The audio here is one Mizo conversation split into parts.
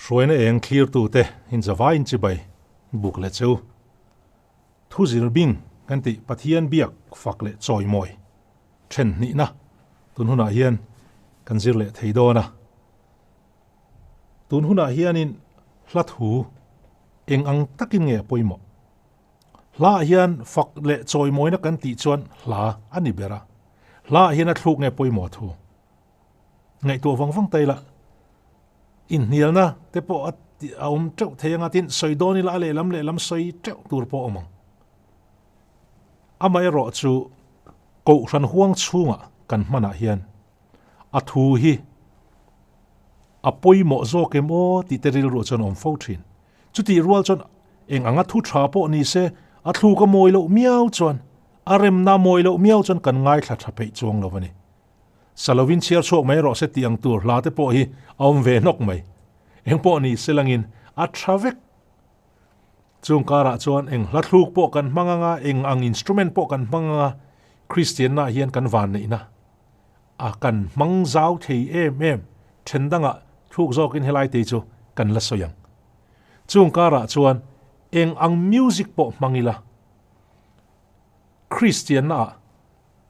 Hruaina eng thlirtute inzavaiin chibai buk leh cheu. Thu zir bing kan tih Pathian biak fak leh chawimawi then hnihna tun hunah hian kan zir leh thei dawn a. Tun hunah hianin hla thu eng ang takin nge a pawimawh? Hlaah hian fak leh chawimawina kan tih chuan hla a ni ber a. Hlaah hian a thluk nge pawimawh thu? Ngaihtuah vang vang ta ila, inhnialna te pawh a awm teuh thei anga tin sawi dawn ila a lehlam lehlam sawi teuh tur pawh a awm ang. Amaherawh chu Kohhran huang chhungah kan hmanah hian a thu hi a pawimawh zawk em aw tih te rilruah chuan a awm fo thin. Chutih rual chuan eng anga thu tha pawh ni se a thluk a mawi loh miau chuan a remna a mawi loh miau chuan kan ngaithla tha peih chuang lo a ni. Sa lovin chhiar chhuak mai rawh se tih ang tur hla te pawh hi a awm ve hnawk mai. Eng pawh ni se langin a tha vek. Chung karah chuan eng hla thluk pawh kan hmang anga, eng ang instrument pawh kan hmang anga, Kristianna hian kan vanneihna a kan hmang zau thei em em. Then dangah thluk zawkin helai te chu kan la sawi ang. Chung karah chuan eng ang music pawh hmang ila, Kristianna ah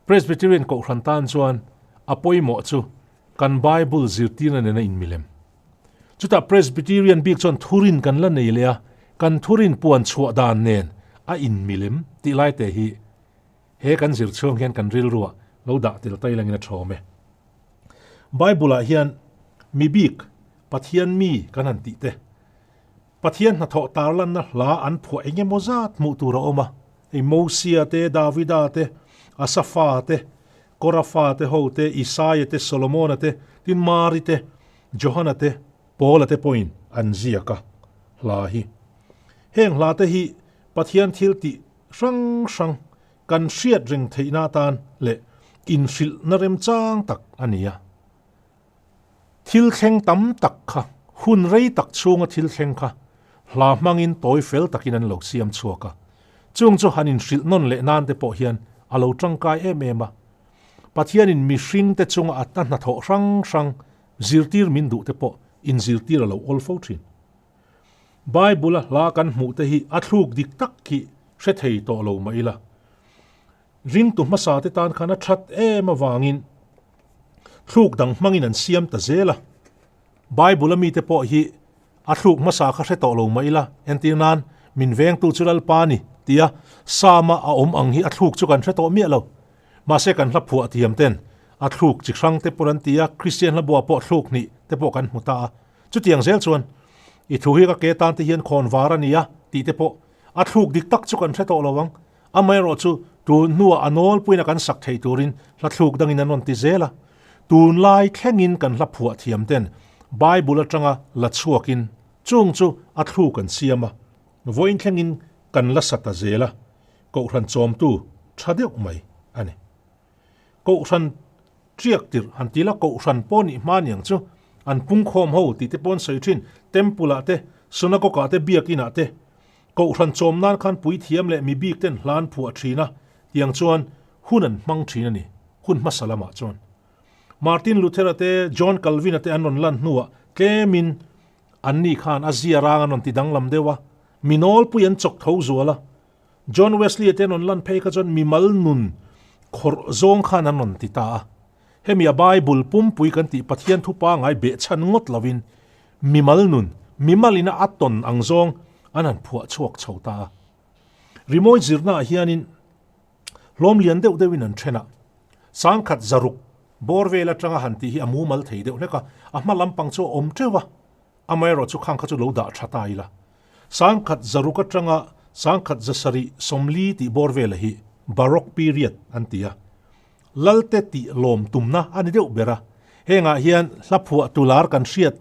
Presbyterian Kohhran tan chuan a pawimawh chu kan Bible zirtirna nena inmilem. Chutah Presbyterian bik chuan thurin kan la nei leh a, kan thurin puan chhuah dan nen a inmilem tih lai te hi he kan zir chhung hian kan rilruah lo dah tel tai langin a thawm e. Bible-ah hian mi bik, Pathian mi kan han tih te, Pathian hnathawh tarlanna hla an phuah eng emaw zat hmuh tur a awm a, hei Mosia te, Davida te, Asafa te, Korafa te ho te, Isaia te, Solomona te, tin Mari te, Johana te, Paula te pawhin an ziak a hla hi. Heng hla te hi Pathian thil tih hrang hrang kan hriat reng theihna atan leh inhrilhna remchang tak a ni a. Thil thleng tam tak kha, hun rei tak chhunga thil thleng kha hla hmangin tawi fel takin an lo siam chhuak a. Chung chu han inhrilh nawn leh nan te pawh hian a lo tangkai em em a. Pathianin mihringte chunga a hnathawh hrang hrang zirtir min duh te pawh inzirtir a lo awl fo thin. Bible-a hla kan hmuh te hi a thluk dik tak khi hre thei tawh lo mah ila. Ringtu hmasa te tan khan a that em avangin thluk dang hmangin an siam ta zel a. Bible-a mite pawh hi a thluk hmasa kha hre tawh lo mah ila, entir nan min vengtu chu Lalpa ni tia Psalm-a a awm ang hi a thluk chu kan hre tawh miah lo. Mahse kan hla phuah thiam ten a thluk chi hrang te pawh an ti a, Kristian hla buah pawh thluk hnih te pawh kan hmu ta a. Chutiang zel chuan i thu hi ka ke tan te hian khawn var a ni a tih te pawh a thluk dik tak chu kan hre tawh lo ang. Amaherawh chu tun hnuah a nawlpuina kan sak thei turin hla thluk dangin an rawn ti zel a. Tunlai thlengin kan hla phuah thiam ten Bible atanga la chhuakin chung chu a thluk an siam a, vawiin thlengin kan la sa ta zel a, Kohhran chawmtu tha deuh mai a ni. Kohhran ṭiak tirh han ti la, Kohhran pawh nih hma niang chu an pungkhawm ho tih te pawh an sawi ṭhin, Temple ah te, Synagogue ah te, Biakin ah te. Kohhran chawm nan khan puithiam leh mi bik ten hla an phuah thin a, tiang chuan hun an hmang thin a ni, hun hmasa lamah chuan. Martin Luther-a te, John Calvin-a te an rawn lan hnuah tlemin anni khan a zia rang an rawn ti danglam deuh a, mi nawlpui an chawk tho zual a. John Wesley-a te an rawn lan phei kha chuan mimal nun khawrh zawng khan an rawn ti ta a. Hemi a Bible pumpui kan tih Pathian thu pangai behchhan ngawt lovin mimal nun, mimalina a tawn ang zawng an han phuah chhuak chho ta a. Rimawi zirnaah hianin hlawm lian deuh deuhin an then a, sangkhat zaruk bawr vel atanga han tih hi a mumal thei deuh hlek a, a hma lampang chu a awm teuh a, amaherawh chu khang kha chu lo dah tha ta ila. Sangkhat zaruk atanga sangkhat zasarih sawmli tih bawr vela hi Baroque period an ti a. Lalte tih lawm tumna a ni deuh ber a, hengah hian hla phuah tu lar kan hriat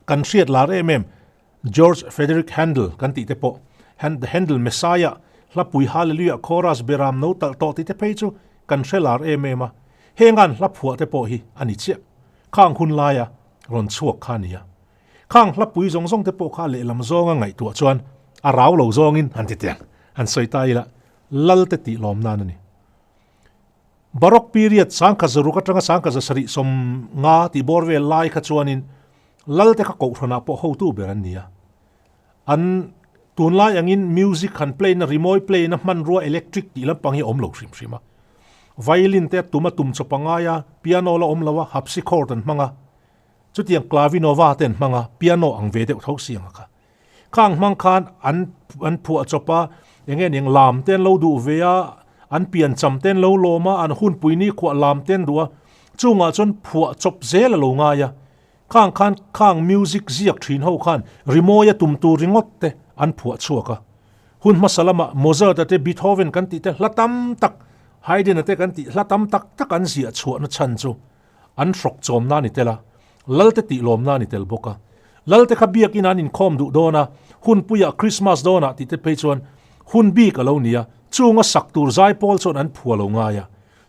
kan hriat lar em em George Frederick Handel kan tih te pawh The Handel Messiah hlapui Hallelujah Chorus Beram no talh tawh tih te phei chu kan hre lar em em a, hengan hla phuah te pawh hi a ni chiah. Khang hun laia rawn chhuak kha a ni a. Khang hlapui zawng zawng te pawh kha lehlam zawnga ngaihtuah chuan a rau lo zawngin han ti tiang han sawi ta ila Lalte tih lawm nan a ni. Baroque period sangkhat zaruk atanga sangkhat zasarih 50 tih bawr vel lai kha chuanin Lal te kha kohhranah pawh hotu ber an ni a. An tunlai angin music han play na rimawi play na hmanrua electric tih lampang hi a awm lo hrim hrim a. Violin te a tum a tum chawp a ngai a, piano la awm lo a, harpsichord an hmang a. Chutiang clavinova te an hmang a, piano ang ve deuh tho si ang a kha. Khang hmang khan an an phuah chawp a, eng nge ning lam te an lo duh ve a, an piancham te an lo lawm a, an hunpui ni khuah lam te an duh a, chungah chuan phuah chawp zel a lo ngai a. Khang khan khang music ziak thin ho khan rimawi a tum tur ringawt te an phuah chhuak a. Hun hmasa lamah Mozart-a te Beethoven kan tih te hla tam tak, Haydn-a te kan tih hla tam tak tak an ziah chhuahna chhan chu an hrawk chawm na ni tel a, Lalte tih lawm na ni tel bawk a. Lalte kha biakin an inkhawm duh dawn a, hunpuiah Christmas dawnah tih te phei chuan hun bik a lo ni a, chunga sak tur zaipawl chuan an phuah lo ngai a,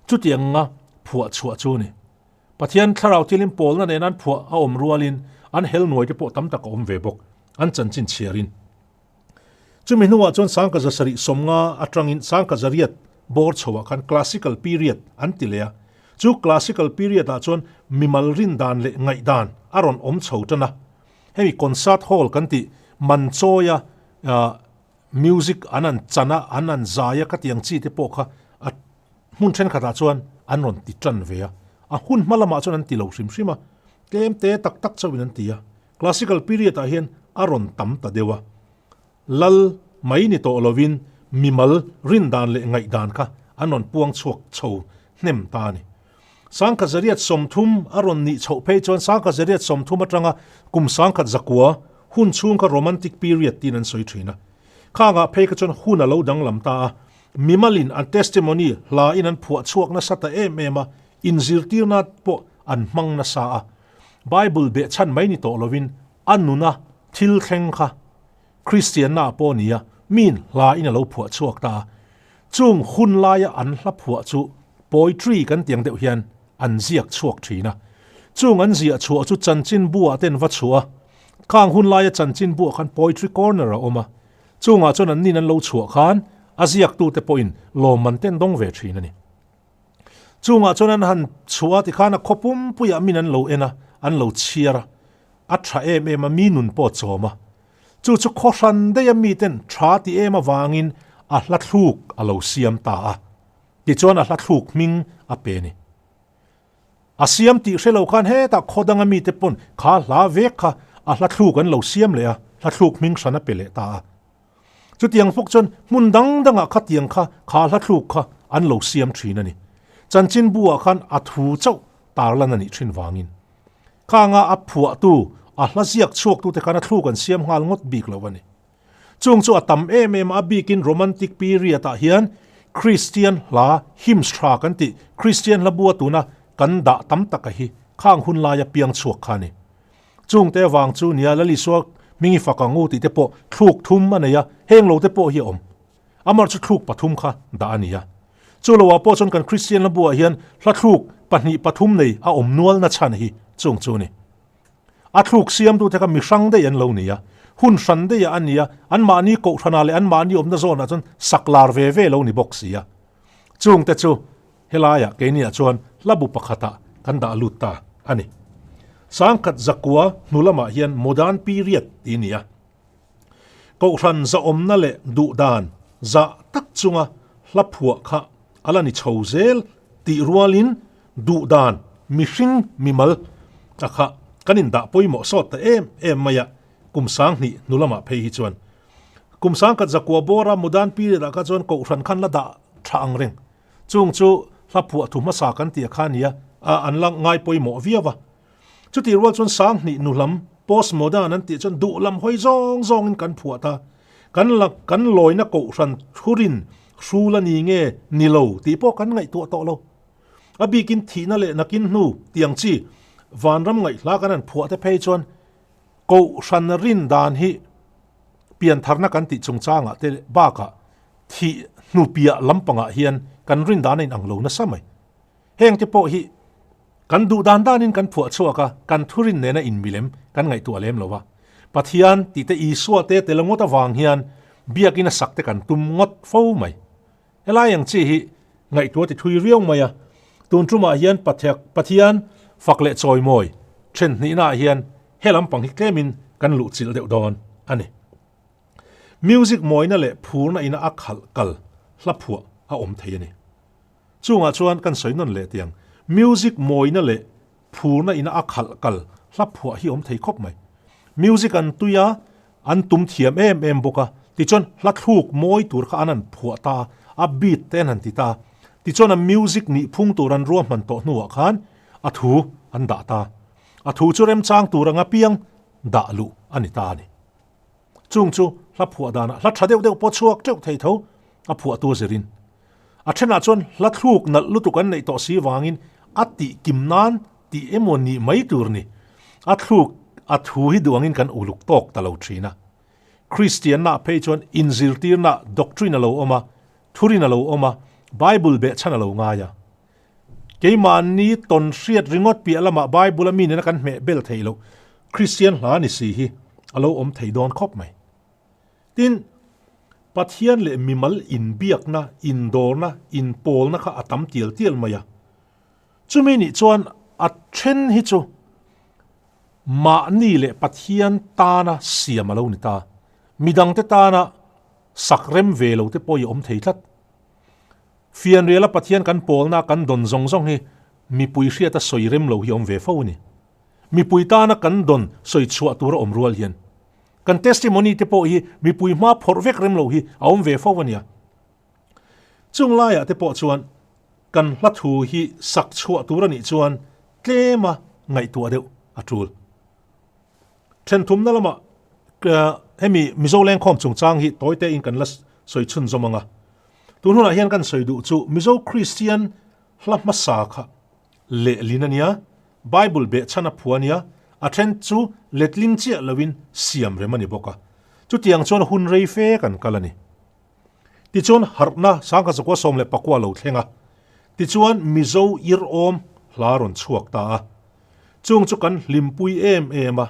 chutianga phuah chhuah chu a ni. Pathian thlarau thilin pawlna nen an phuah a awm rualin an hel nuai te pawh tam tak a awm ve bawk, an chanchin chhiarin. Chumi hnuah chuan sangka zasarih sawmnga atangin sangka zariat bawr chhoah khan classical period an ti leh a. Chu classical period ah chuan mimal rin dan leh ngaihdan a rawn awm chho tan a. Hemi concert hall kan tih man chawia music an an chan a, an an zai a ka tih ang chi te pawh kha a hmun thenkhatah chuan an rawn ti tan ve a. A hun hma lamah chuan an ti lo hrim hrim a, tlem te tak tak chauhin an ti a. Classical period ah hian a rawn tam ta deuh a, lal mai ni tawh lovin mimal rindan leh ngaihdan kha an rawn puang chhuak chho hnem ta a ni. Sangkhat zariat 30 a rawn nih chhoh phei chuan sangkhat zariat 30 atanga kum sangkhat zakua hun chhung kha Romantic period tiin an sawi thin a. Khangah phei kha chuan hun a lo danglam ta a, mimalin an testimony hla in an phuah chhuak nasa ta em em a, inzirtirna pawh an hmang nasa a. Bible behchhan mai ni tawh lovin a nuna thil thleng kha Kristianna ah pawh nia miin hla in a lo phuah chhuak ta a. Chung hun laia an hla phuah chu poetry kan tiang deuh hian an ziak chhuak thin a. Chung an ziah chhuah chu chanchin buah ten va chhuah a. Khang hun laia chanchin buah khan poetry corner a awm a. Chungah chuan an nin an lo chhuah khan a ziaktute pawhin lawmman ten dawng ve thin a ni. Chungah chuan an han chhuah a tikhan a khaw pumpuiah min an lo en a, an lo chhiar a, a tha em em a, mi nun pawh a chawm a. Chu chu khaw hran daih a miten tha ti em avangin a hla thluk a lo siam ta a. Tichuan a hla thluk hming a pe a ni. A siam tih hre lo khan hetah khaw danga mite pawn kha hla vek kha a hla thluk an lo siam leh a, hla thluk hming hran a pe leh ta a. Chutiang fawk chuan hmun dang dangah khatiang kha kha hla thluk kha an lo siam thin a ni. Chanchin bu-ah khan a thu chauh tarlan a nih thin vangin. Khanga a phuahtu, a hla ziak chhuaktute khan a thluk an siam nghal ngawt bik lo a ni. Chung chu a tam em em a, a bikin Romantic period-ah hian Kristian hla hymns tha kan tih Kristian hla bua tuna kan dah tam taka hi khang hun laia piang chhuak kha a ni. Chungte avang chu nia Lal Isua hming i fak ang u tih te pawh thluk thum a nei a, heng lo te pawh hi a awm. Amar chu thluk pathum kha dah a ni a. Chu loah pawh chuan kan Kristian la buah hian hla thluk pahnih pathum nei a awm nual na chhan hi chung chu a ni. A thluk siamtute kha mi hrang daih an lo ni a, hun hran daihah a ni a, anmahni kohhranah leh anmahni awmna zawnah chuan sak lar ve ve lo ni bawk si a. Chungte chu Helaiah keiniah chuan hlabu pakhatah kan dah lut ta a ni. Sangkhat zakua hnu lamah hian modern period tih a ni a. Kohhran zahawmna leh duhdan zah tak chunga hla phuah kha a la ni chho zel tih rualin duhdan mihring mimal a kha kan indah pawimawh sawt ta em em mai a, kum sanghnih hnu lamah phei hi chuan. Kum sangkhat zakua bawra modern period ah kha chuan kohhran khan la dah tha ang reng. Chung chu hla phuah thu hmasa kan tih a kha nia, a an la ngai pawimawh viau a. Chutih rual chuan sanghnih nu lam, postmodern an tih chuan duh lam hawi zawng zawngin kan phuah ta. Kan la kan lawina kohhran thurin hrul a ni nge ni lo tih pawh kan ngaihtuah tawh lo. A bikin thihna leh nakin hnu tiang chi vanram ngaihhla kan han phuah te phei chuan kohhran rin dan hi piantharna kan tih chungchangah te bakah thih hnu piah lampangah hian kan rin dan a inang lo nasa mai. Heng te pawh hi kan duh dan danin kan phuah chhuak a, kan thurin nena inmilem kan ngaihtuah lem lo a. Pathian tih te Isua te tel ngawt avang hian biakina sak te kan tum ngawt fo mai. Helai ang chi hi ngaihtuah ti thui riau mai a, tun tumah hian Pathian fak leh chawimawi then hnihnaah hian. he lampang hi tlemin kan luh chilh deuh dawn a ni. Music mawina leh phurna ina a khalh kal hla phuah a awm thei a ni. Chungah chuan kan sawi nawn leh tiang, music mawina leh phurna ina a khalh kal hla phuah hi awm thei khawp mai. Music an tui a, an tum thiam em em bawk a, tichuan hla thluk mawi tur kha an han phuah ta a, a beat te an han ti ta a, tichuan a music nih phung tur an ruahman tawh hnuah khan a thu an dah ta. A thu chu remchang tur anga piang dah luh a ni ta a ni. Chung chu hla phuah danah hla tha deuh deuh pawh chhuak teuh thei tho a phuahtu a zirin. A thenah chuan hla thluk nalh lutuk an neih tawh si vangin a tih kim nan tih emaw nih mai tur ni. A thluk a thu hi duh angin kan uluk tawk ta lo thin a. Kristianna phei chuan inzirtirna doctrine a lo awm a, thurin a lo awm a, Bible behchhan a lo ngai a. Keimahni tawn hriat ringawt piah lamah Bible a mi nena kan hmeh bel theih loh Kristian hla ni si hi a lo awm thei dawn khawp mai. Tin, Pathian leh mimal inbiakna, indawrna, inpawlna kha a tam tial tial mai a. Chumi nih chuan a then hi chu mahni leh Pathian tana siam a lo ni ta. Midangte tana sak rem ve lo te pawh i awm thei tlat. Fianriala Pathian kan pawlna kan dawn zawng zawng hi mipui hriata sawi rem lo hi awm ve fo a ni. Mipui tana kan dawn sawi chhuah tura awm rual hian kan testimony te pawh hi mipui hma phawrh vek rem lo hi a awm ve fo a nia. Chung laiah te pawh chuan kan hla thu hi sak chhuah tur a nih chuan tlema ngaihtuah deuh a tul. Thenthumna lamah hemi Mizo lengkhawm chungchang hi tawi tein kan la sawi chhunzawm ang a. Tun hunah hian kan sawi duh chu Mizo Kristian hla hmasa kha lehlin a nia, Bible behchhan a phu a nia, a then chu letling chiah loin siam rem a ni bawk a. Chutiang chuan hun rei fe kan kal a ni. Tichuan harhna sangkhat zakua 14 lo thleng a. Tichuan Mizo ir awm hla rawn chhuak ta a. Chung chu kan hlimpui em em a,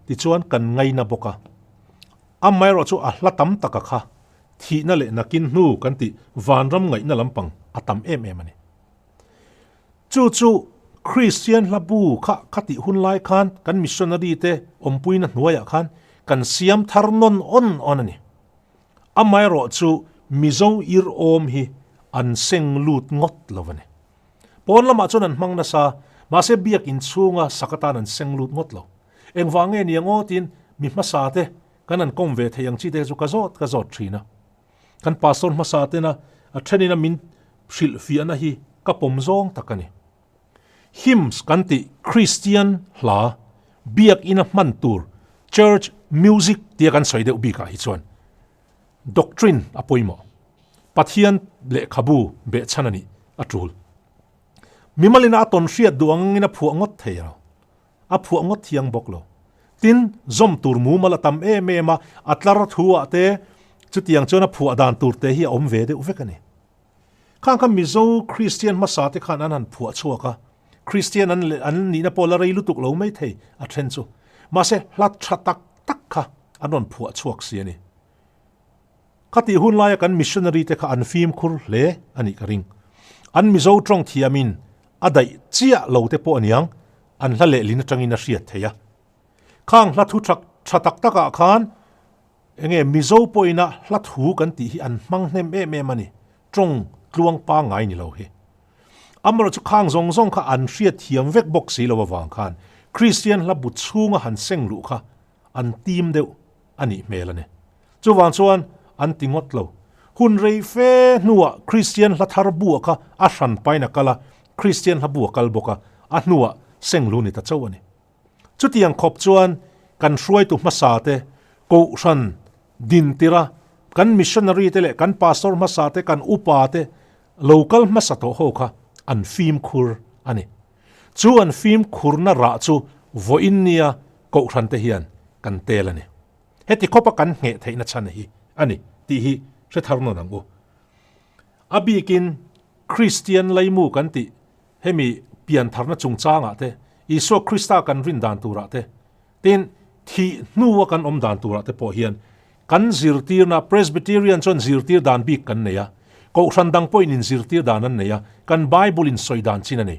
tichuan kan ngaina bawk a. Amaherawh chu a hla tam taka kha thihna leh nakin hnu kan tih vanram ngaihna lampang a tam em em a ni. Chu chu Kristian hla bu kha kha tih hun lai khan kan missionary te awmpuina hnuaiah khan kan siam thar nawn awn awn a ni. Amaherawh chu Mizo ir awm hi an seng lut ngawt lo a ni. Pawn lamah chuan an hmang nasa, mahse biakin chhunga sak atan an seng lut ngawt lo. Engvang nge nia ngawtin mi hmasa te kan an kawm ve thei ang chi te chu ka zawt ka zawt thin a. Kan pastor hmasa tena a thenin a min hrilhfiahna hi ka pawm zawng tak a ni. Hymns kan tih Kristian hla, biakina hman tur, church music tia kan sawi deuh bikah hi chuan Doctrine a pawimawh. Pathian lehkhabu behchhan a nih a tul. Mimalina a tawn hriat duh angin a phuah ngawt thei lo. A phuah ngawt thiang bawk lo. Tin, zawm tur mumal a tam em em a, a tlar thu ah te chutiang chuan a phuah dan tur te hi a awm ve deuh vek a ni. Khang kha Mizo Kristian hmasa te khan an han phuah chhuak a, Kristian an an nihna pawh la rei lutuk lo mai thei a then chu. Mahse, hla tha tak tak kha an rawn phuah chhuak si a ni. Khatih hun laia kan missionary te kha an fimkhur hle a nih ka ring. An Mizo tawng thiamin a daih chiah lo te pawh aniang an hla lehlin atangin a hriat theih a. Khang hla thu tha tha tak takah khan enge Mizo pawhina hla thu kan tih hi an hmang hnem em em a ni. Tawng tluang pangngai ni lo hi. Amaherawhchu chu khang zawng zawng kha an hriat thiam vek bawk si lo avang khan Kristian hla bu chhunga han seng luh kha an tim deuh a nih hmel a ni. Chuvang chuan an ti ngawt lo. Hun rei fe hnuah Kristian hla thar bu-ah kha a hran pain a kal a, Kristian hla bu a kal bawk a, a hnuah seng lu ni ta chauh a ni. Chutiang khawp chuan kan hruaitu hmasa te, Kohhran dintira kan missionary te leh kan pastor hmasa te, kan upa te lo kal hmasa tawh ho kha an fimkhur a ni. Chu an fimkhurna rah chu vawiin nia Kohhran te hian kan tel a ni. Heti khawpa kan ngheh theihna chhan hi a ni tih hi hre thar nawn ang u. A bikin Kristian laimu kan tih hemi piantharna chungchangah te, Isua Krista kan rin dan turah te, tin thih hnua kan awm dan turah te pawh hian kan zirtirna Presbyterian chuan zirtir dan bik kan nei a, Kohhran dang pawhin inzirtir dan an nei a, kan Bible in sawi dan chin a ni.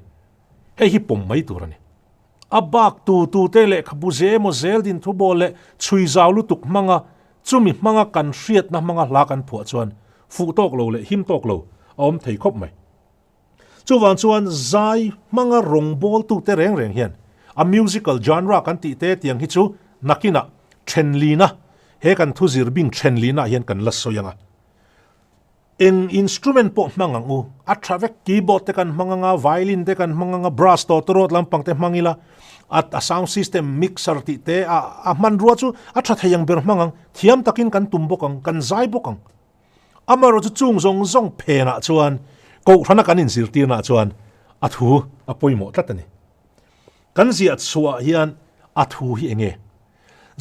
Hei hi pawm mai tur a ni. A bak tu tute lehkhabu ze emaw zel din thu bawl leh chhui zau lutuk hmanga chumi hmanga kan hriatna hmanga hla kan phuah chuan fuh tawk lo leh him tawk lo a awm thei khawp mai. Chuvang chuan zai hmanga rawngbawltute reng reng hian a musical genre kan tih te tiang hi chu nakinah thenlina he kan thu zir bing thenlina hian kan la sawi ang a. Eng instrument pawh hmang ang u, a tha vek, keyboard te kan hmang anga, violin te kan hmang anga, brass tawtawrawt lampang te hmang ila, a a sound system mixer tih te a a hmanrua chu a tha thei ang ber hmang ang, thiam takin kan tum bawk ang, kan zai bawk ang. Amaherawh chu chung zawng zawng phenah chuan kohhrana kan inzirtirnaah chuan a thu a pawimawh tlat a ni. Kan ziah chhuah hian a thu hi eng nge?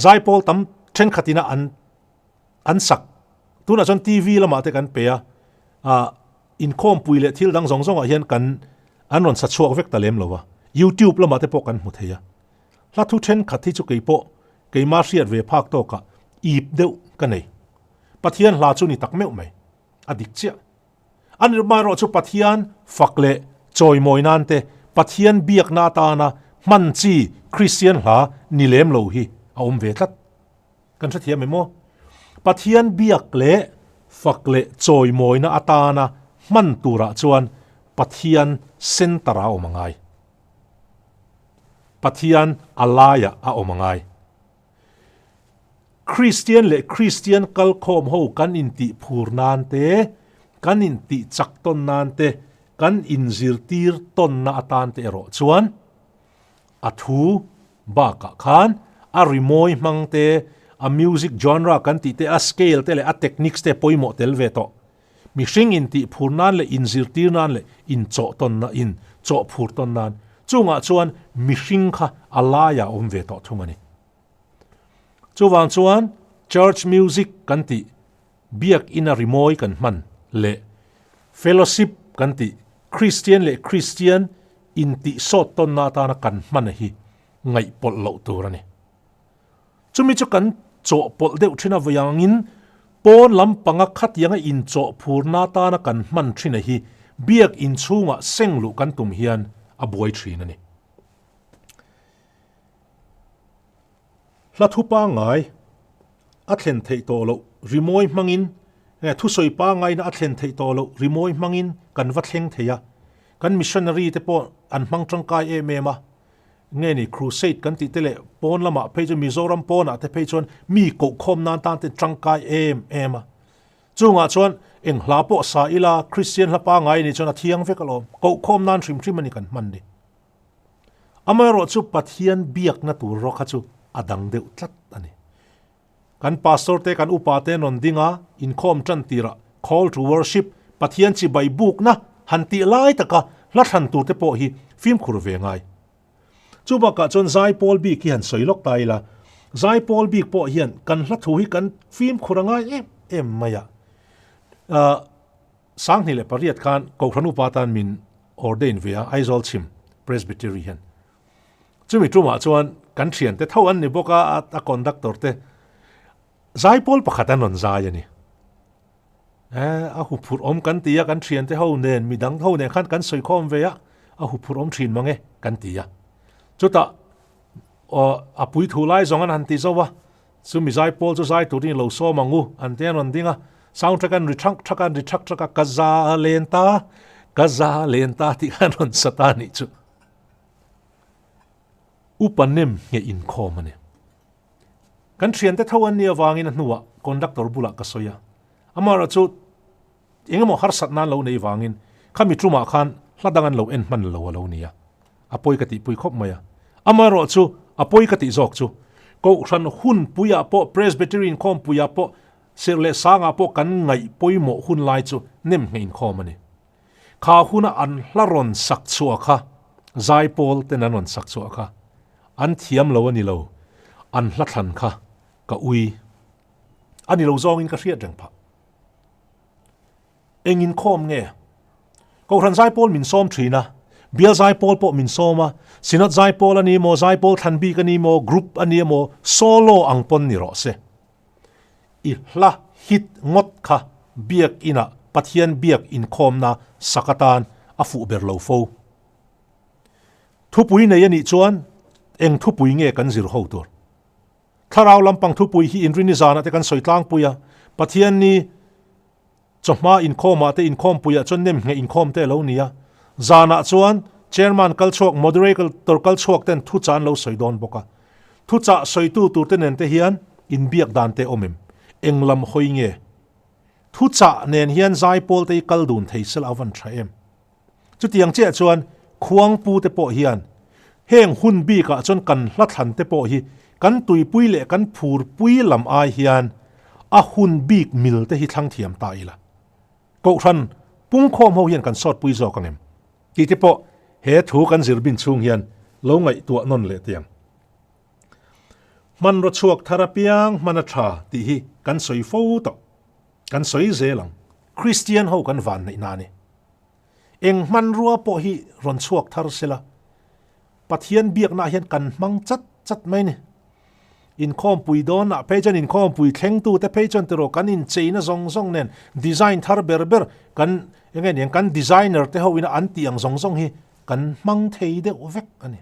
Zaipawl tam thenkhatina an an sak. Tunah chuan TV lamah te kan pe a, ah inkhawmpui leh thil dang zawng zawngah hian kan an rawn sa chhuak vek ta lem lo va, YouTube lamah te pawh kan hmu thei a. Hla thu thenkhat hi chu kei pawh keima hriat ve phak tawkah ip deuh ka nei. Pathian hla chu ni tak meuh mai, a dik chiah. A nirhma erawh chu Pathian fak leh chawimawi nan te, Pathian biakna atana hman chi Kristian hla ni lem lo hi a awm ve tlat. Kan hrethiam em aw? Pathian biak leh fak leh chawimawina atana hman turah chuan Pathian centre-a awm a ngai. Pathian a laiah a awm a ngai. Kristian leh Kristian kalkhawm ho kan intih phur nan te, kan intih chak tawn nan te, kan inzirtir tawnna atan te erawh chuan A thu bakah khan a rimawi hmang te, a music genre kan tih te, a scale te leh a techniques te pawimawh tel ve tawh. Mihring intih phur nan leh inzirtir nan leh inchawh tawn na in chawh phur tawn nan chungah chuan mihring kha a laiah a awm ve tawh thung a ni. Chuvang chuan church music kan tih biak ina rimawi kan hman leh fellowship kan tih Kristian leh Kristian intih sawt tawnna atana kan hman hi ngaihpawlh loh tur a ni. Chumi chu kan chawhpawlh deuh thin avangin pawn lampanga khatianga inchawh phurna atana kan hman thin a hi biak inchhungah seng luh kan tum hian a buai thin a ni. Hla thu pangngai a thlen theih tawh loh rimawi hmangin thusawi pangngaina a thlen theih tawh loh rimawi hmangin kan va thleng thei a, kan missionary te pawh an hmang tangkai em em a, nge ni crusade kan tih te leh pawn lamah phei chuan Mizoram pawnah te phei chuan mi kohkhawm nan tan te tangkai em em a, chungah chuan eng hla pawh sa ila Kristian hla pangngai nih chuan a thiang vek alawm, kohkhawm nan hrim hrim a ni kan hman ni. Amaherawh chu Pathian biakna tur rawh kha chu a dang deuh tlat a ni. Kan pastor te, kan upa te rawn ding a, inkhawm tan tirah call to worship, Pathian chibai bukna han tih lai taka hla thlan tur te pawh hi fimkhur ve ngai. Chu bakah chuan zaipawl bik hi han sawi lawk ta ila, zaipawl bik pawh hian kan hla thu hi kan fimkhur a ngai em em mai a. 2008 khan Kohhran upa tan min ordain ve a, Aizawl chhim Presbytery hian. Chumi tumah chuan kan thiante tho an ni bawk a, a conductor te zaipawl pakhat an rawn zai a ni. Eh, a huphurh awm kan ti a, kan thiante ho nen, midang ho nen khan kan sawi khawm ve a, a huphurh awm thin mang e kan ti a. Chutah a puithu lai zawng an han ti zo a, Chumi zaipawl chu zai turin lo sawm ang u, an ti a rawn ding a. Soundtrack an ri thak thak a, an ri thak thak a, ka za len ta, ka za len ta tih kha an rawn sa ta a nih chu. Upa nem ngheh inkhawm a ni. Kan thiante tho an nih avangin a hnuah conductor bulah ka sawi a. Amaherawh chu eng emaw harsat nan lo nei vangin khami tumah khan hla dang an lo en hman lo a lo ni a, a pawi ka tihpui khawp mai a. Amaherawh chu a pawi ka tih zawk chu Kohhran hun puiah pawh Presbytery inkhawm puiah pawh Serh leh Sangah pawh kan ngaih pawimawh hun lai chu nem ngheh inkhawm a ni. Kha huna an hla rawn sak chhuah kha Zaipawl ten an rawn sak chhuah kha an thiam lo a ni lo, an hla thlan kha ka ui a ni lo zawngin ka hriat reng phah. Eng inkhawm nge? Kohhran zaipawl min sawm thin a, bial zaipawl pawh min sawm a, Synod zaipawl a ni maw, zaipawl thlan bik a ni maw, group a ni emaw, solo ang pawn ni rawh se. I hla hit ngawt kha biak inah Pathian biak inkhawmna sak atan a fuh ber lo fo. Thupui nei a nih chuan. Eng thupui nge kan zir ho tur? Thlarau lampang thupui hi inrini zanah te kan sawi tlangpui a, Pathianni chawhma inkhawmah te inkhawmpuiah chuan nem ngheh inkhawm te a lo ni a, zanah chuan Chairman kal chhuak, Moderator kal chhuak ten thuchah an lo sawi dawn bawk a. Thuchah sawitu tur te nen te hian inbiak dan te awm em? Eng lam hawi nge? Thuchah nen hian zaipawl te hi kal dun thei sela a van tha em? Chutiang chiah chuan Khuangpu te pawh hian heng hun bikah chuan kan hla thlan te pawh hi kan tuipui leh kan phurpui lam ai hian a hun bik mil te hi thlang thiam ta ila. Kohhran pungkhawm ho hian kan sawtpui zawk ang em? Tih te pawh he thu kan zir bin chhung hian lo ngaihtuah nawn leh teh ang. Hmanraw chhuak thar apiang hman a tha tih hi kan sawi fo tawh. Kan sawi zel ang. Kristian ho kan van neih na a ni. Eng hmanrua pawh hi rawn chhuak thar sela, Pathian biaknaah hian kan hmang chat chat mai a ni. Inkhawmpui dawnah phei chuan inkhawmpui thlengtute phei chuan tiraw kan incheina zawng zawng nen design thar ber ber kan eng nge niang kan designer te ho ina an tih ang zawng zawng hi kan hmang thei deuh vek a ni.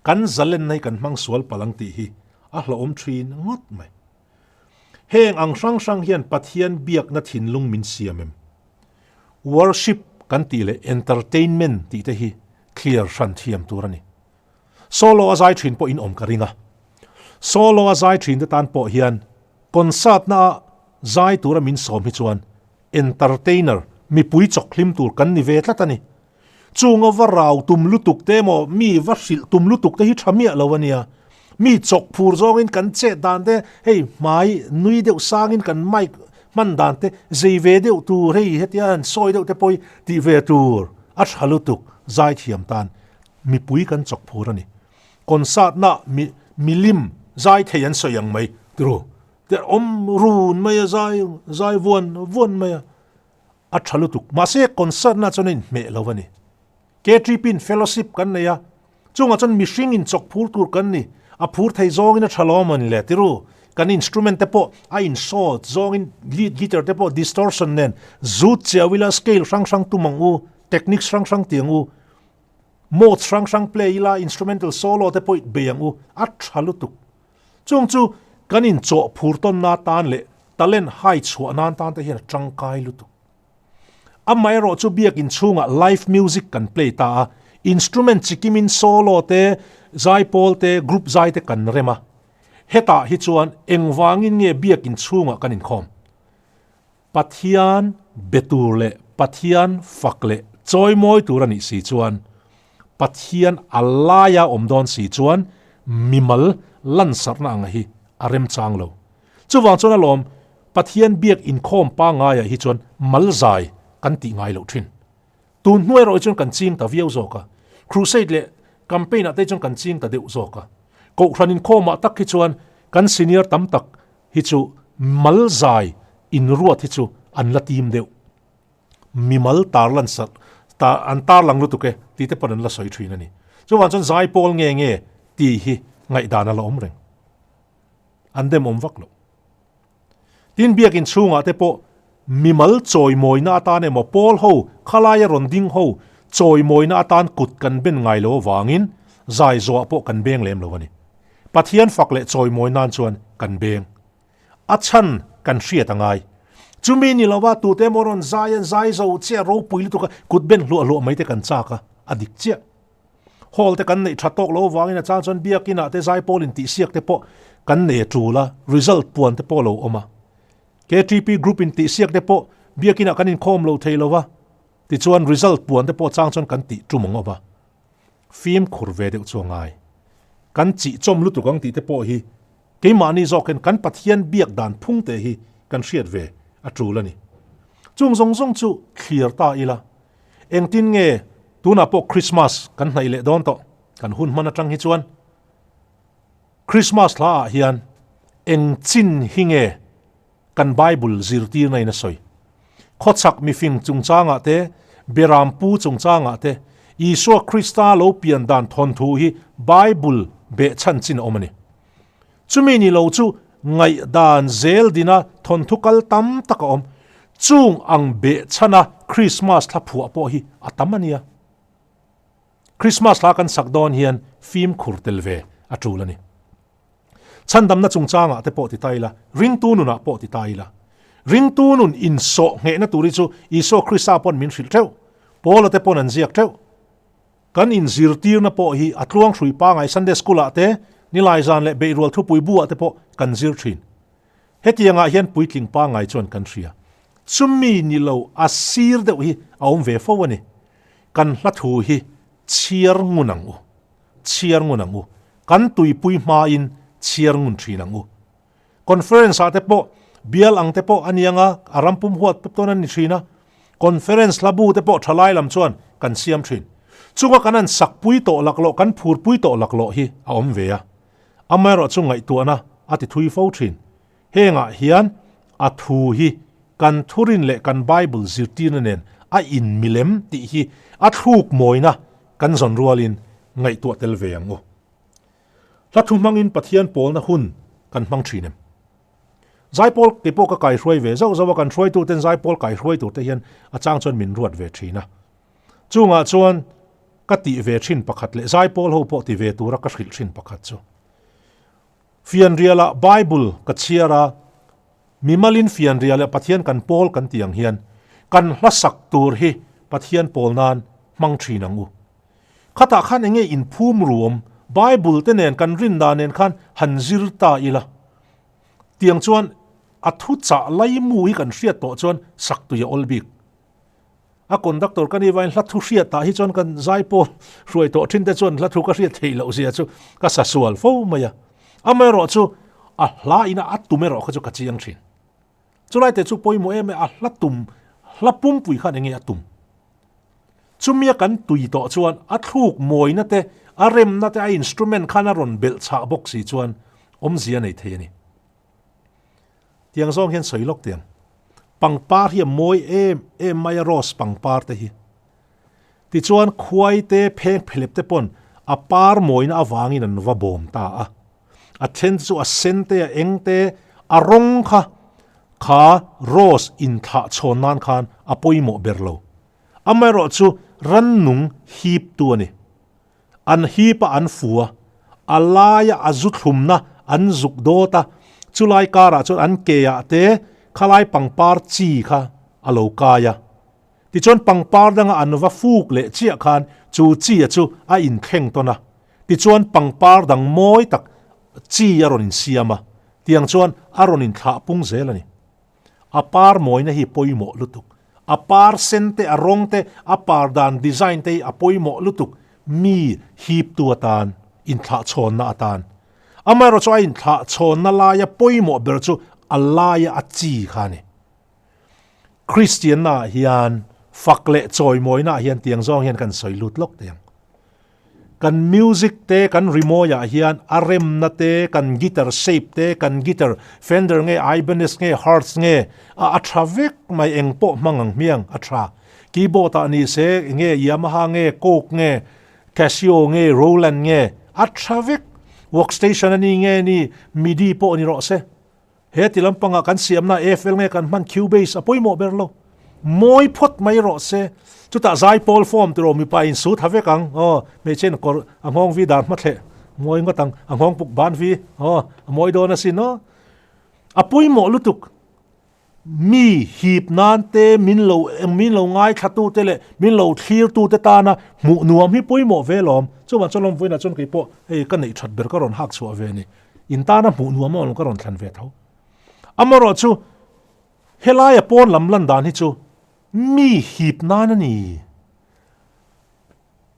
Kan zalenna hi kan hmang sual palh ang tih hi a hlauhawm thin ngawt mai. Heng ang hrang hrang hian Pathian biakna thinlung min siam em? Worship kan tih leh entertainment tih te hi clear hran thiam tur a ni. Solo a zai thin pawh in awm ka ring a. Solo a zai thin te tan pawh hian concert na ah zai tura min sawm hi chuan entertainer, mipui chawk hlim tur kan ni ve tlat a ni. Chunga va rau tum lutuk te emaw mi va hrilh tum lutuk te hi tha miah lo a nia. Mi chawk phur zawngin kan chet dan te, hei hmai nui deuh sangin kan mic hman dan te zei ve deuh tur hei hetia han sawi deuh te pawh hi tih ve tur a tha lutuk zaithiam tan mipui kan chawk phur a ni. Concert na mi milim zai thei an sawi ang mai tiro te awm run mai a zai zai vuan vuan mai a. A tha lutuk. Mahse concert na chuan a inhmeh lo a ni. KTP in fellowship kan nei a, chungah chuan mihring in chawk phur tur kan ni. A phur thei zawngin a tha lo a ni le tiru. Kan instrument te pawh a in sawt zawngin lead guitar te pawh distortion nen zut chiau ila scale hrang hrang tum ang u, techniques hrang hrang ti ang u, modes hrang hrang play ila instrumental solo te pawh bei ang u. A tha lutuk. Chung chu kan inchawh phur tawnna atan leh talent hai chhuah nan tan te hian a tangkai lutuk. Amaherawh chu biakin chhungah live music kan play ta a, instrument chikimin solo te, zaipawl te, group zai te kan rem a. Hetah hi chuan engvangin nge biakin chhungah kan inkhawm? Pathian be tur leh Pathian fak leh chawimawi tur a nih si chuan, Pathian a laia awm dawn si chuan mimal lansarhna ang hi a remchang lo. Chuvang chuan alawm Pathian biak inkhawm pangaiah hi chuan malzai kan tih ngai loh thin. Tun hnu erawh hi chuan kan ching ta viau zawk a, crusade leh campaign ah te chuan kan ching ta deuh zawk a. Kohhran inkhawmah tak hi chuan kan senior tam tak hi chu malzai inruat hi chu an la tim deuh. Mimal tarlan sat ta an tarlang lutuk e tih te pawn an la sawi thin a ni. Chuvang chuan zaipawl nge nge tih hi ngaihdan a la awm reng. An dem awm vak lo. Tin biakin chhungah te pawh mimal chawimawina atan emaw pawl ho khalaia rawn ding ho chawimawina atan kut kan ben ngai lo avangin zai zawhah pawh kan beng lem lo a ni. Pathian fak leh chawimawi nan chuan kan beng. A chhan kan hriat a ngai. Chumi ni lova tute emaw rawn zai an zai zo chiah ropui lutuk a kut ben hluah hluah mai te kan chak a, a dik chiah. Hall te kan neih tha tawk lo avangin a chang chuan biakinah te zaipawl intihsiak te pawh kan nei a tul a, result puan te pawh a lo awm a. KTP group intihsiak te pawh biakinah kan inkhawm lo thei lo va, tichuan result puan te pawh chang chuan kan tih tum ang awm a. Fimkhur ve deuh chu a ngai. Kan chih chawm lutuk ang tih te pawh hi keimahni zawkin kan Pathian biak dan phung te hi kan hriat ve a tul a ni. Chung zawng zawng chu thlir ta ila. Engtin nge tunah pawh Christmas kan hnaih leh dawn tawh, kan hun hman atang hi chuan Christmas hla ah hian eng chin hi nge kan Bible zirtirna in a sawi? Khawchhak mifing chungchangah te, Berampu chungchangah te, Isua Krista lo pian dan thawnthu hi Bible behchhan chin a awm a ni. Chumi ni lo chu ngaihdan zel dina thawnthu kal tam tak a awm. Chung ang behchhana Krismas thla phuah pawh hi a tam a nia. Krismas hla kan sak dawn hian fimkhur tel ve a tul a ni. Chhandamna chungchangah te pawh ti ta ila, ringtu nunah pawh ti ta ila. Ringtu nun insawh nghehna tur hi chu Isua Krista pawn min hrilh teuh, Paula te pawn an ziak teuh. Kan inzirtirna pawh hi a tluang hrui pangai Sunday School ah te, Nilai zan leh Beihrual thupui bu ah te pawh kan zir thin. Hetiangah hian puitling pangai chuan kan hria. Chumi ni lo a sir deuh hi a awm ve fo a ni. Kan hla thu hi chhiar ngun ang u. Chhiar ngun ang u. Kan tuipui hmain chhiar ngun thin ang u. Conference ah te pawh bial ang te pawh a ni anga a ram pum huat pep tawn a ni thin a. Conference hla bu te pawh thalai lam chuan kan siam thin. Chunga kan an sak pui tawh laklawh kan phur pui tawh laklawh hi a awm ve a. Amaherawhchu ngaihtuahna a ti thui fo thin. Hengah hian a thu hi kan thurin leh kan Bible zirtirna nen a inmilem tih hi a thluk mawina kan zawn rualin ngaihtuah tel ve ang u. Hla thu hmangin Pathian pawlna hun kan hmang thin em? Zaipawl kei pawh ka kaihruai ve zauh zauh a, kan hruaituten zaipawl kaihruai tur te hian a chang chuan min ruat ve thin a. Chungah chuan ka tih ve thin pakhat leh zaipawl ho pawh ti ve tura ka hrilh thin pakhat chu Fianrialah Bible ka chhiar a, mimalin fianrial leh Pathian kan pawl kan tih ang hian kan hlasak tur hi Pathian pawl nan hmang thin ang u. Khatah khan enge inphum ruam Bible te nen kan rindan nen khan han zir ta ila. Tiang chuan a thuchah laimu hi kan hriat tawh chuan sak tui a awl bik. A conductor ka nih vangin hla thu hriat tah hi chuan kan zaipawl hruai tawh thin te chuan hla thu ka hriat theih loh zia chu ka sa sual fo mai a. Amaherawhchu a hla ina a tum erawh kha chu ka chiang thin. Chulai te chu pawimawh em em a hla tum hla pumpui khan enge a tum. Chumia kan tui tawh chuan a thluk mawina te a remna te a instrument khan a rawn belh chhah bawk si chuan awmzia nei thei a ni. Tiang zawng hian sawi lawk tiang. Pangpar hi a mawi em em mai a rose pangpar te hi. Tichuan khuai te pheng phelep te pawn a par mawina avangin an va bawm ta a. A then chu a sen te a eng te a rawng kha kha rose inthlah chhawn nan khan a pawimawh ber lo. Amaherawhchu rannung hip tu a ni. An hip a an fu a, a laia a zu thlumna an zuk dawt a, chulai karah chuan an ke ah te khalai pangpar chi kha a lo kai a. Tichuan pangpar danga an va fuk leh chiah khan chu chi a chu a inthleng tawn a, tichuan pangpar dang mawi tak chi a rawn insiam a, tiang chuan a rawn inthlah pung zel a ni. A par mawina hi pawimawh lutuk. A par sen te, a rawng te, a par dan design te hi a pawimawh lutuk mi hiptu atan, inthlahchhawnna atan. Amaherawhchu a inthlahchhawnna laia pawimawh ber chu a laia a chi kha a ni. Kristianna ah hian fak leh chawimawina ah hian tiang zawng hian kan sawi lut lawk teh ang. Kan music te kan rimawi ah hian a remna te, kan guitar shape te, kan guitar Fender nge Ibanez nge Hertz nge a a tha vek mai eng pawh hmang ang hmiang a tha. Keyboard ah ni se nge Yamaha nge Korg nge Casio nge Roland nge a tha vek. Workstation a ni nge ni midi pawh ni rawh se. He ti lampangah kan siamna AFL nge kan hman Cubase a pawimawh ber lo. Mawi phawt mai rawh se. Chutah zaipawl form tiraw mipa in su tha vek ang. Aw, hmeichhe in kawr a nghawng vi dan hmathleh mawi ngawt ang. A nghawng puk ban vi. Aw, a mawi dawn asin aw. A pawimawh lutuk. Mi hip nan te min lo min lo ngaithla tu te leh min lo thlir tu te tana hmuh nuam hi pawimawh ve lawm. Chuvang chuan lawmpuiin ah chuan keipawh hei ka neih that ber ka rawn hak chhuah ve ni. In tana hmuh nuam awm ka rawn thlan ve tho. Amaherawh chu helaia pawn lam lan dan hi chu mi hip nan a ni.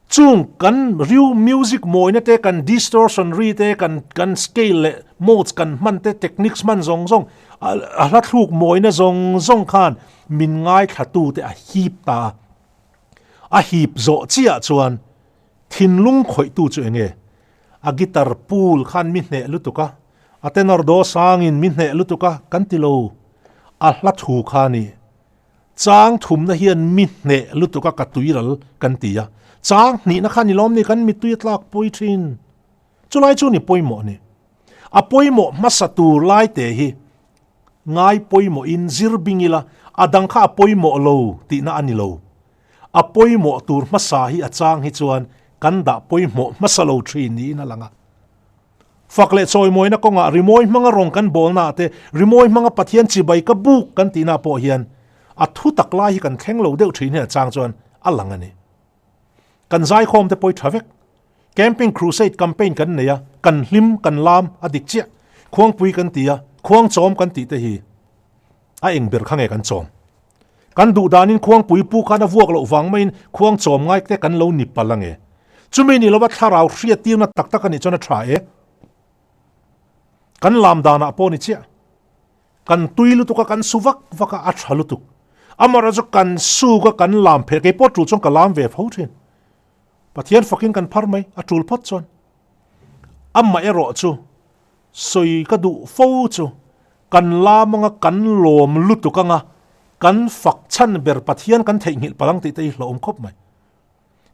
Chung kan riu music mawina te, kan distortion ri te, kan kan scale leh modes kan hman te, techniques hman zawng zawng, a hla thluk mawina zawng zawng khan min ngaithla tu te a hip ta a. A hip zawh chiah chuan thinlung khawih tu chu enge? A guitar pool khan mi hneh lutuk a, a tenor daw sangin mi hneh lutuk a kan ti lo. A hla thu kha ni. Chang thumna hian mi hneh lutuk a ka tuiral kan ti a. Chang hnihna kha ni lawm ni kan mitui a tlak pawi thin. Chulai chu ni pawimawh ni. A pawimawh hmasa tur lai te hi ngai pawimawhin zir bing ila a dang kha a pawimawh lo tihna a ni lo. A pawimawh tur hmasa hi a chang hi chuan kan dah pawimawh hmasa lo thin niin a lang a. Fak leh chawimawina kawngah rimawi hmanga rawng kan bawlnaah te, rimawi hmanga Pathian chibai ka buk kan tihna pawh hian a thu tak lai hi kan thleng lo deuh thin hian a chang chuan a lang a ni. Kan zaikhawm te pawh i tha vek. Camping Crusade campaign kan nei a, kan hlim, kan lam a dik chiah. Khuangpui kan ti a, khuangchawm kan tih te hi a eng ber kha nge kan chawm? Kan duh danin khuangpui pu khan a vuak loh vang maiin khuangchawm ngai te kan lo ni palh ange. Chumi ni lova thlarau hriattirna tak tak a nih chuan a tha e. Kan lam danah pawh ni chiah. Kan tui lutuk a, kan su vak vak a, a tha lutuk. Amaherawhchu chu kan suk a, kan lam phelh, kei pawh tul chuan ka lam ve fo thin. Pathian fakin kan phar mai, a tul phawt chuan. Amaherawh chu sawi ka duh fo chu kan lam anga kan lawm lutuk anga kan fak chhan ber Pathian kan theihnghilh palh ang tih te hi hlauhawm khawp mai.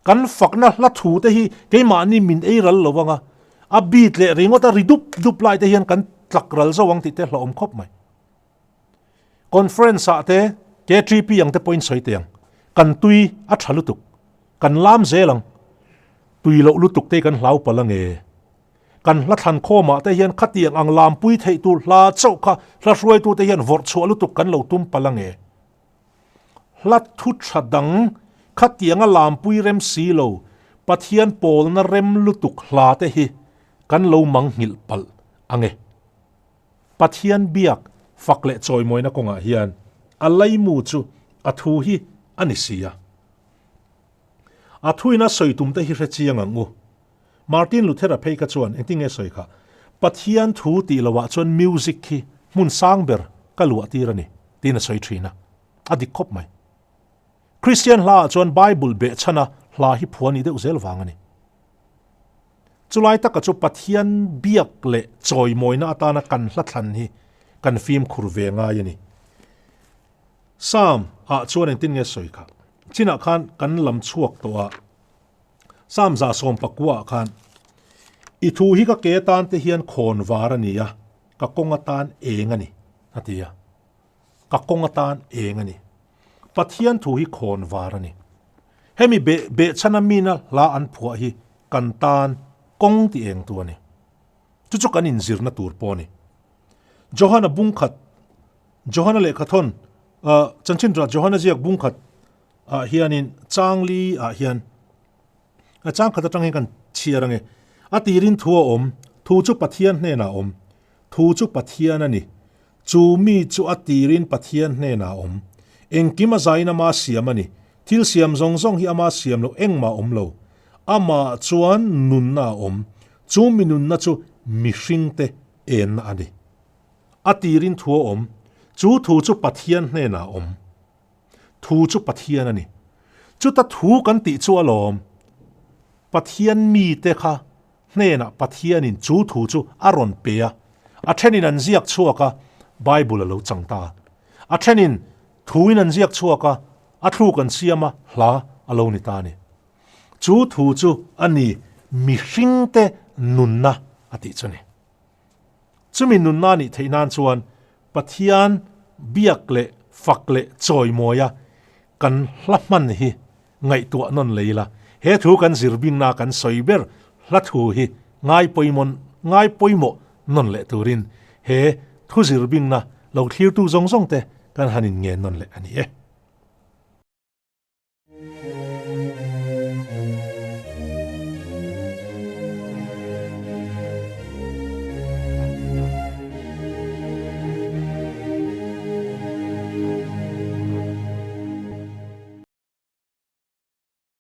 Kan fakna hla thu te hi keimahni min ei ral lo anga a beat leh ringawt a ri dup dup lai te hian kan tlak ral zo ang tih te hlauhawm khawp mai. Conference ah te KTP ang te pawhin sawi teh ang. Kan tui a tha lutuk. Kan lam zel ang. Tui loh lutuk te hi kan hlau palh ange. Kan hla thlan khawmah te hian khatiang ang lampui theih tur hla chauh kha hla hruaitu te hian vawrh chhuah lutuk kan lo tum palh ange. Hla thu tha dang khatianga lampui rem si lo Pathian pawlna rem lutuk hla te hi kan lo mang nghilh palh ange. Pathian biak fak leh chawimawina kawngah hian a laimu chu a thu hi a ni si a. A thuin a sawi tum te hi hre chiang ang u. Martin Luther-a phei kha chuan engtin nge sawi kha? Pathian thu tih loah chuan music hi hmun sang ber ka luah tir a ni, tiin a sawi thin a. A dik khawp mai. Kristian hlaah chuan Bible behchhana hla hi phuah ni deuh zel vang a ni. Chulai taka chu Pathian biak leh chawimawina atana kan hla thlan hi kan fimkhur ve ngai a ni. Psalm ah chuan engtin nge sawi kha? Chinah khan kan lam chhuak tawh a, Psalm 119 ah khan, I thu hi ka ke atan te hian khawn var a ni a, ka kawng atan eng a ni, a ti a. Ka kawng atan eng a ni. Pathian thu hi khawn var a ni. Hemi beh behchhana mina hla an phuah hi kan tan kawng ti eng tu a ni. Chu chu kan inzirna tur pawh a ni. Johana bungkhat Johana lehkhathawn chanchin ṭha Johana ziak bungkhat ah hianin changli ah hian a changkhat atang hian kan chhiar ange. A tirin thu a awm, thu chu Pathian hnenah a awm, thu chu Pathian a ni. Chu mi chu a tirin Pathian hnenah a awm. Engkim a zain ama siam a ni. Thil siam zawng zawng hi ama siam loh engmah a awm lo. Amah chuan nunna a awm. Chu mi nunna chu mihringte enna a ni. A tirin thu a awm. Chu thu chu Pathian hnenah a awm. Thu chu Pathian a ni. Chuta thu kan tih chu alawm. Pathian mite kha hnenah Pathianin chu thu chu a rawn pe a. A thenin an ziak chhuak a, Bible a lo chang ta. A thenin thuin an ziak chhuak a, a thluk an siam a, hla a lo ni ta a ni. Chu thu chu a ni mihringte nunna a tih chu a ni. Chumi nunna nih theih nan chuan Pathian biak leh fak leh chawimawia kan hla hman hi ngaihtuah nawn lei la. He thu kan zir bingna kan sawi ber hla thu hi ngai pawimawh ngai pawimawh nawn leh turin he thu zir bingna lo thlirtu zawng zawng te kan han inngen nawn leh a ni e.